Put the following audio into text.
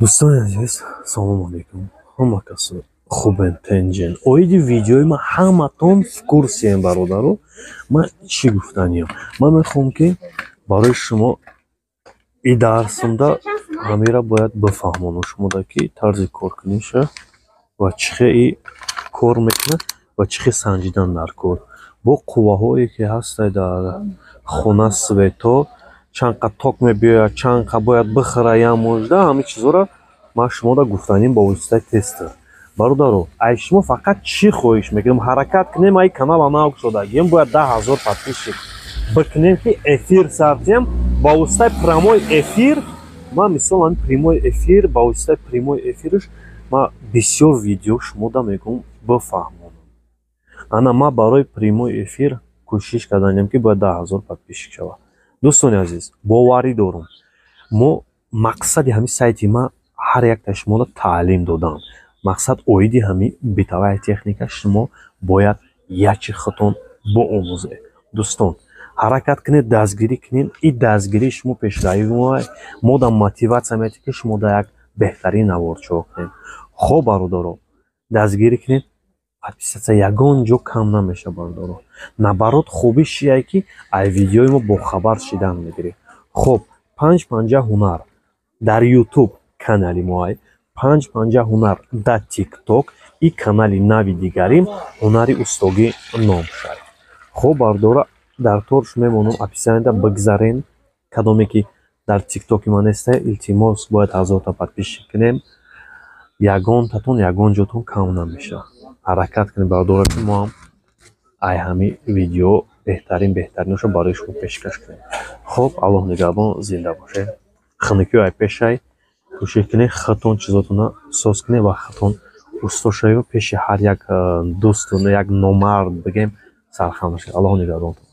Дӯстони азиз, салому алейкум. Ҳама кас хубен, тинҷен? Оиди видеои ман ҳаматон в курсе ем, бародаро. Ман чӣ гуфтаниям? Ман мехоҳам, ки барои шумо и дарсумда ҳамира бояд бифаҳмонам шумода, ки тарзи коркуниша ва чӣ хел и кор мекунад ва чӣ хел санҷидан дар кор бо қувваҳое, ки ҳастай дар хона, свет о чанд қа ток мебиёяд, чанд қа бояд бихӯра як мужда. Ҳамин чизҳоро ман шумода гуфтаним бо воситаи тестер. Бародаро, ай шумо фақат чӣ хоҳиш мекунем? Ҳаракат кунем, ай канала нав шудагием, бояд 10 000 подписчик бикунем, ки эфир сартем ба воситаи прямой эфир. Ман, мисол, ҳамин прямой эфир, ба воситаи прямой эфирш ман бисёр видео шумода мегӯм, бифаҳмонам. Ана, ман барои прямой эфир кӯшиш карданем, ки бояд 10 000 подписчик шавад. Дӯстони азиз, боварӣ дорум, мо мақсади ҳамин сайти ман ҳар якта шуморо таълим додан. Мақсад оиди ҳамин бытовая техника шумо бояд ячи худтон боомӯзед. Дӯстон, ҳаракат кунед, дастгирӣ кунед. И дастгирии шумо пешравии мо да мотиватсия метиҳад, ки шумо да як беҳтарин наворчиҳо кунед. Хоб, бародаро, дастгирӣ кунед, подписаться ягон ҷо кам намешавад, бародаро. Наоборот, хубиш чие, ки ай видеои мо бохабар шидан мегиред. Хоб, «Панҷ панҷа ҳунар» дар Ютуб канали мо ай, «Панҷ панҷа ҳунар» дар ТикТок и канали нави дигарим «Ҳунари устогӣ» ном шавад. Хоб, бародаро, дар торш мемонам, описание да бигзарен. Кадоме ки дар ТикТоки ман неста, илтимос, бояд ҳазорта подписчик кунем. Ягонтатон, ягон ҷотон кам намешавад. Ҳаракат кунед, бародаро, ки мо ҳам ай ҳамин видео беҳтарин, беҳтаринашро барои шумо пешкаш кунем. Хоб, Аллоҳ нигаҳбон, зинда бошед. Хунукиҳо ай пешай, кӯшиш кунед, худтон чизотонро соз кунед ва худтон усто шавед, пеши ҳар як дӯсту як номард бигем сархам нашавед. Аллоҳ нигаҳбонтон.